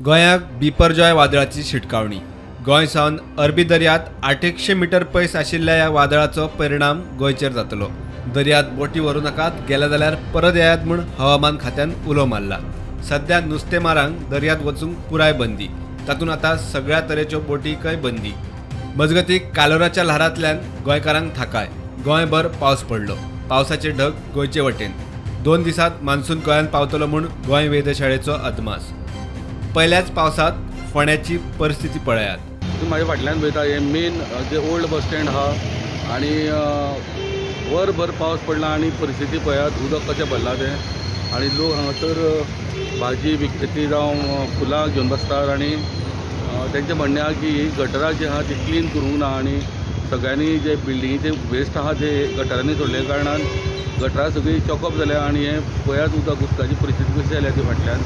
गोंयाक बिपरजॉय वादळाची शिटकावणी. गोंय सावन अरबी दर्यांत 800 मिटर पयस आशिल्ल्या ह्या वादळाचो परिणाम गोंयचेर जातलो. दर्यांत बोटी व्हरूं नाकात, गेले जाल्यार परत येयात म्हूण हवामान खात्यान उलो मारला. सध्या नुस्तेमारांक दर्यांत वचूंक पुराय बंदी, तातूंत आतां सगळ्या तरेच्यो बोटीकय बंदी. मजगतीं कालोराच्या ल्हारांतल्यान गोंयकारांक थाकाय. गोंयभर पावस पडलो. पावसाचे ढग गोंयचे वटेन. 2 दिसांत मान्सून गोंयांत पावतलो म्हूण गोंय वेधशाळेचो अदमास. पयल्याच पावसांत फोंड्याची परिस्थिती पळयात. तुम्ही माझ्या फाटल्यान पळयता हे मेन जे ओल्ड बस स्टँड आहा आणि वरभर पावस पडला आणि परिस्थिती पळयात, उदक कशें भरलां तें. आणि लोक हांगासर भाजी विकती जावं फुलां घेवन बसतात आणि तेंचें म्हणणें आहा की ही गटरां जी आहा ती क्लीन करूंक ना आणि सगळ्यांनी जे बिल्डिंगेचे वेस्ट आहा ते गटरांनी सोडले कारणान गटरां सगळीं चॉकअप जाल्या आणि हें पळयात उदक, उदकाची परिस्थिती कशी जाल्या ती फाटल्यान.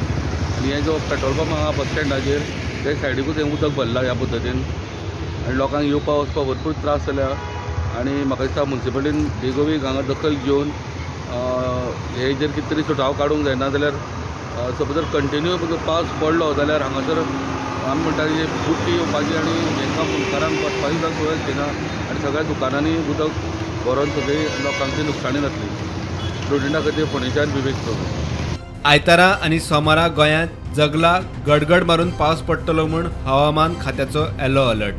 आनी हे जो पेट्रोल पंप आहा बस स्टँडाचेर ते सायडीकूच हें उदक भरलां ह्या पद्दतीन आनी लोकांक येवपा वचपाक भरपूर त्रास जाल्या. आनी म्हाका दिसता मुन्सिपालिटीन बेगोबेग हांगा दखल घेवन हे जर कितें तरी सुटाव काडूंक जायना जाल्यार सपोज जर कंटिन्यू पावस पडलो जाल्यार हांगासर आमी म्हणटा की बुट्टी येवपाची आनी हेंकां मुंडकारांक वचपाची सुद्दां सोय आसची ना आनी सगळ्या दुकानांनी उदक भरोन सगळी लोकांची लुकसाणी जातली. प्रुडंटा खातीर फोंडेच्यान विवेक प्रभू. आयतारा आनी सोमारा गोंयांत जगला गडगड मारून पावस पडटलो म्हूण हवामान खात्याचो येलो अलर्ट.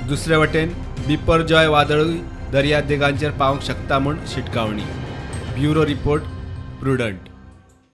दुसरे वटेन बिपरजॉय वादळूय दर्यादेगांचेर पावंक शकता म्हूण शिटकावणी. Bureau report, Prudent.